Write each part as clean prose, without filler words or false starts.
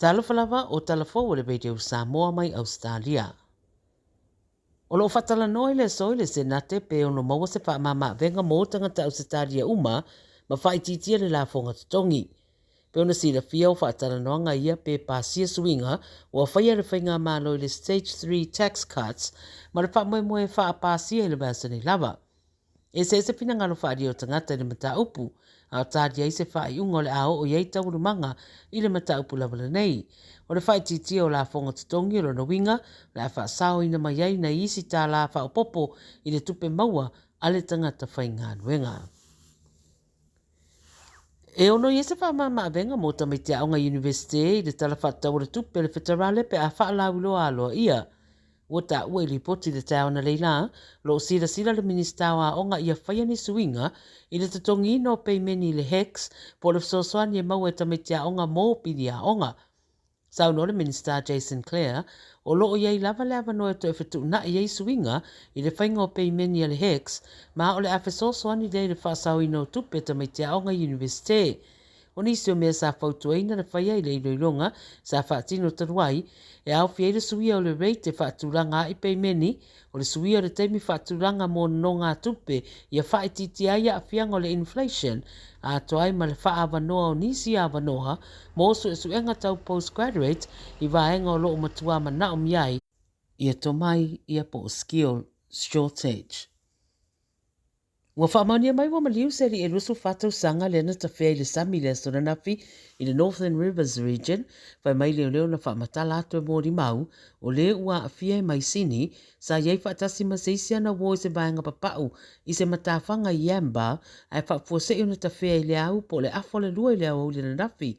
Talofa lava o tala fou a le Radio Samoa mai Ausetalia. O lo o faatalanoa i le aso i le Senate pe ono maua se faamama-avega mo tagata Ausetalia uma ma faaitiitia le lafoga totogi. Pe ona silafia o faatalanoaga ia pe pasia suiga ua faia e le Faigamalo i le Stage 3 Tax Cuts ma le faamoemoe e faapasia i le vaiaso nei lava. Eseese finagalo faaalia o tagata i le mataupu, a o talia ai se faaiuga o le a oo i ai taualumaga i le mataupu lava lenei. O le faaitiitia o lafoga totogi o lona uiga o le a faasaoina mai ai nai isi tālā faaopoopo i le tupe maua a le tagata faigaluega. E ono i ai se faamama-avega mo tamaiti aoga Iunivesite i le Tala Faatatau o le Tupe a le Feterale pe a faalauiloa aloaia. Ua taua i lipoti i le taeao analeila, o lo o silasila le Minisita o Aoga ia faia ni suiga i le totogiina o peimeni i le HECS po o le fesoasoani e maua e tamaiti aoga mo pili aoga. Saunoa le Minisita Jason Clare, o lo o i ai lava le avanoa e toe fetuunai ai suiga i le faiga o peimeni a le HECS ma o le a fesoasoani lea i le faasaoina o tupe a tamaiti aoga Iunivesite. O nisi o mea sa fautuaina le faia i le iloiloga sa faatino talu ai, e aofia ai le suia o le rate e faatulaga ai peimeni, o le suia o le taimi faatulaga mo nonogatupe ia faaitiitia ai aafiaga o le inflation, atoa ai ma le faaavanoa o nisi avanoa mo suesuega tau postgraduate i vaega o lo o matua manaomia ai ia tomai ia po o skill shortage. Ua faamaonia mai ua maliu se alii e 24 tausaga lea na tafea i le sami i le aso ananafi i le Northern Rivers Region, fai mai leoleo na faamatala atu e molimau o le ua aafia e maisini sa i ai faatasi ma se isi ana uo i se vaega papau i se matafaga i Yamba ae faafuasei ona tafea i le au po o le afa o le lua i le aoauli ananafi.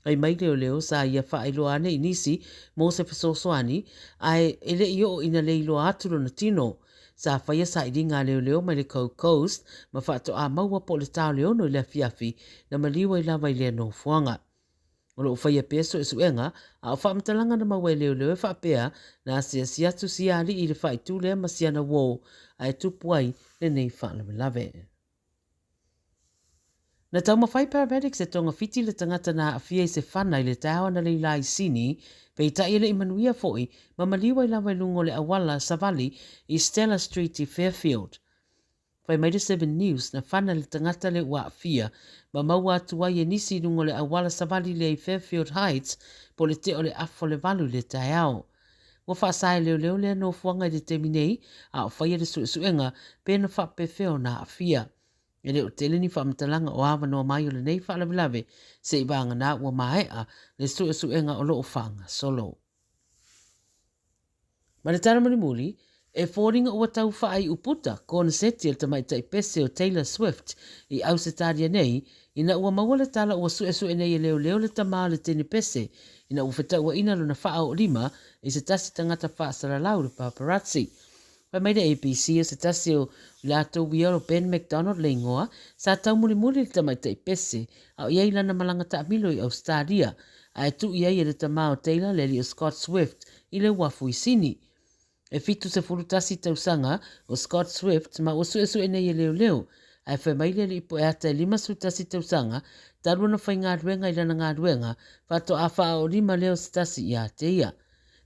Fai mai leoleo sa ia faailoa ane i nisi mo se fesoasoani ae e le i oo ina leiloa atu lona tino. Sa faia sailiga a leoleo mai le Gold Coast ma faatoa maua po o le ta o le ono i le afiafi na maliu ai lava i lea nofoaga. O lo o faia pea suesuega, a o faamatalaga na maua e leoleo e faapea, na asiasi atu sia alii i le faaitu lea ma siana uo ae tupu ai lenei faalavelave. Na taumafai paramedics e togafiti le tagata na aafia i se fana i le taeao analeila i Sini, peitai e le i manuia foi ma maliu ai lava i luga o le auala savali i Stella Street i Fairfield. Fai mai le Seven News, na fana le tagata lea ua aafia ma maua atu ai e nisi i luga o le auala savali lea i Fairfield Heights po o le tea o le afa o le valu i le taeao. Ua faasa e leoleo lea nofoaga i le taimi nei a o faia le suesuega pe na faapefea ona aafia. E le o tele ni faamatalaga o avanoa mai o lenei faalavelave seivagana ua maea le suesuega o lo o faagasolo. Ma le tala mulimuli, e foliga ua tau faaiu puta koneseti a le tamaitai pese o Taylor Swift i Ausetalia nei ina ua maua le tala ua suesue nei e leoleo le tama o le teine pese ina ua fetauaina lona faaoolima i se tasi tagata faasalalau le paparazzi. Fai mai le ABC o se tasi o i latou ia o Ben McDonald le igoa, sa taumulimuli i le tamaitai pese a o i ai lana malaga taamilo i Ausetalia, ae tuu i ai e le tama o Taylor le alii o Scott Swift i le uafu i Sini. E 71 tausaga o Scott Swift ma ua suesue nei e leoleo, ae fai mai le alii poeata e 51 tausaga talu ona faigaluega i lana galuega faatoa faaoolima lea o se tasi ia te ia.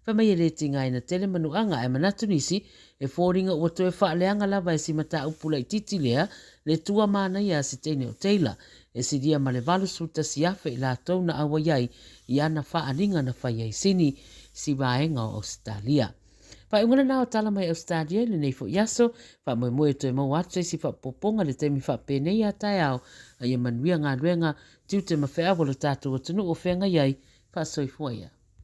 Fai mai e le tigaina tele manuaga ae manatu nisi e foliga ua toe faaleaga lava e si mataupu laititi lea le tua manaia a si teine o Taylor e silia ma le 81,000 i latou na auai ai i ana faaaliga na fai ai Sini si vaega o Ausetalia. Faaiuga lena o tala mai Ausetalia i lenei foi aso, faamoemoe e toe maua atu se isi faapopoga i le taimi faapenei a taeao, a ia manuia galuega, tiute ma feau a lo tatou atunuu o feagai ai, faasoifua ia.